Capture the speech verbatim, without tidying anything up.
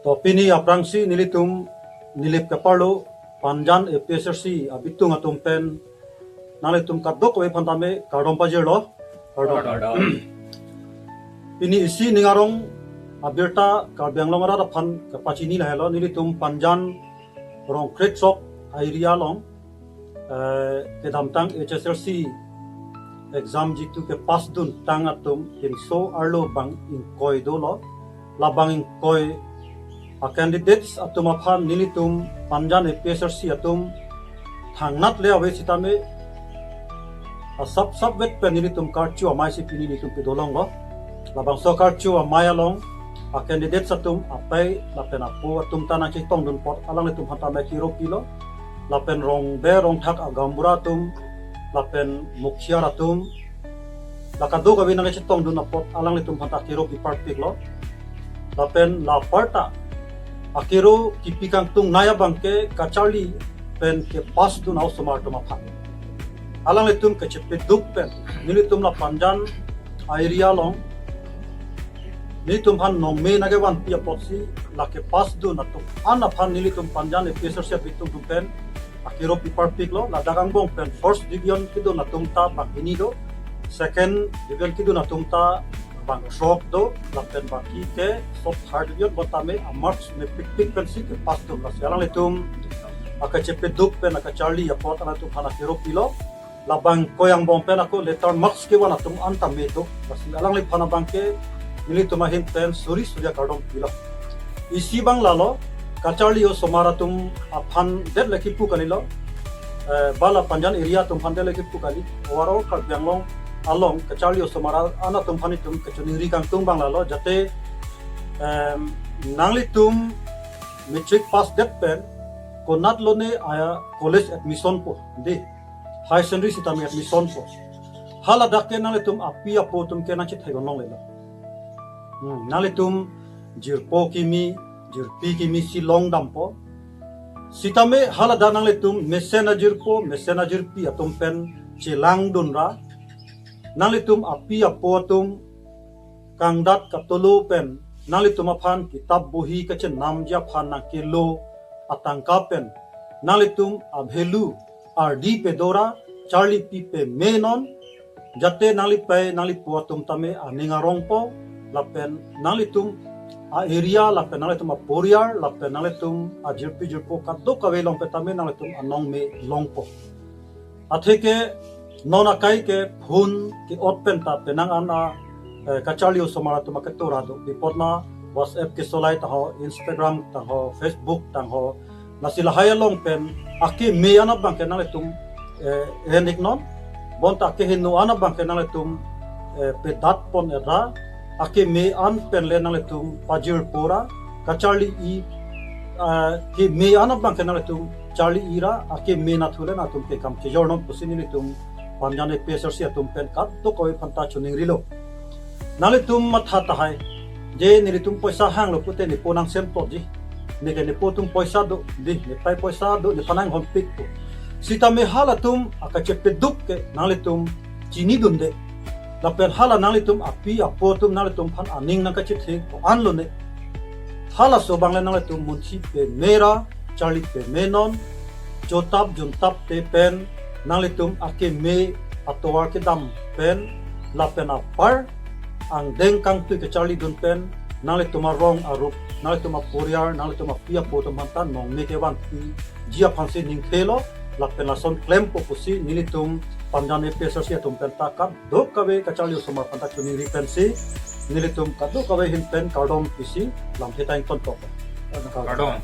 To pini aphrangsi nelitum Nilip keparlo Panjan A P H L C abitung atum pen nanglitum kadokave aphan tame kardom pajirlo. Kardom. Kardom. Pini isi ning arong abirta Karbi Anglong arat aphan kepachini lahelo, nelitum Panjan rong krethrok area along, eh, kedamtang H S L C exam jitu kepass duntang atum pinso arlo bang ingkoi dolo. La bang ingkoi a candidates atum aphan nelitum Panjan A P H L C atum thangnat le ave sitame asap sapvet pen nelitum karchu amei si pini nelitum pidolonglo. Labangso karchu amei along a candidates atum apei lapen apo atum ta nangchetongdun apot alanglitum aphan tame kiro pilo. Lapen rongbe rongthak agaonbura atum lapen mukhiar atum la kadokave nangchetongdun apot alanglitum aphan ta kiro piparpiklo. Lapen la aparta akiro kipi kangtungnei abangke kacharli pen kepass dun a-osomar atum aphan. Alanglitum kachepeduk pen nelitum la Panjan area along nelitum aphan nongme nangkevanpi apotsi la kepass dun atum an aphan nelitum Panjan A P H L C abitung atum pen akiro piparpiklo. Ladak angbong pen first division kedun atum ta bang hini do, second division kedun atum ta bang throk do, lapen baki ke sop third division, botame a-marks mepikpik pensi kepass dun. Lasi alanglitum akachepeduk pen akacharli apot alanglitum aphan akiro pilo. La bang ingkoi angbong pen ako letter marks kevan atum an tame do. Lasi alangliphan abangke nelitum ahin pen suri suri akardom pilo. Isi bang lalo, kacharli osomar atum aphan det le kipu kalilo. Eh, ba la Panjan area atum aphan det le kipu kali. Overall Karbi Anglong along kacharli osomar an atum aphan itum kachiningri kangtung bang lalo, jate, em, nanglitum matric pass det pen konat lone a college admission po, dei, higher secondary sitame admission po. Haladak ke nanglitum api apo atum ke nangchethek longlelo. Hmm, nanglitum jirpo kimi, jirpi kimi si longdampo. Sitame haladak nanglitum mesen ajirpo, mesen ajirpi atum pen chelangdunra, nanglitum api apo atum kangdat katolo pen nanglitum aphan kitap bohi kachenamji aphan nangkelo atangka pen nanglitum a-value ardi pedora charli pi peme non, jate nanglipei nanglipo atum tame aning arongpo, lapen nanglitum a-area, lapen nanglitum aporiar, lapen nanglitum ajirpi jirpo kadokave along pen tame nanglitum anongme longpo. Atheke non akai ke phone ke-ot pen ta penang an a, eh, kacharli osomar atum aketora do. Pi apot ma WhatsApp kesolai tangho, Instagram tangho, Facebook tangho. Lasi lahai along pen akeme an abangke nanglitum, eh, en-ik non. Bonta akeheno an abangke nanglitum, eh, pedat pon era. Akeme an pen le nanglitum pajirpora, kacharli-i, ah, keme an abangke nanglitum charli-ira, akeme nathu le nangtum ke kam kejor non pusi nelitum Panjan A P H L C atum pen kadokave aphan ta chiningrilo. Nanglitum matha tahai, je nelitum poisa hanglo pute nepo nangsemplotji. Neke nepo atum poisa do, dei, nepei poisa do, nephan nanghonpikpo. Sitame halatum akachepeduk ke nanglitum chinidunde. Lapen hala nanglitum api apo atum nanglitum aphan aning nangkachethek anlo ne. Halaso abang le nanglitum munthi pemera, charli peme non, chotap juntap te pen, nanglitum akeme atovar kedam pen, lapen apar angdeng kangtui kacharlidun pen, nanglitum arong arup, nanglitum aporiar, nanglitum api apo atum aphan ta nongme kevanpiji aphansi ningthelo, lapen lason klempo pusi nelitum Panjan A P H L C atum pen ta kadokave kacharli osomar aphan ta chiningri pensi, nelitum kadokave ahin pen kardom pisi lamthe ta ingtonpo. Kardom.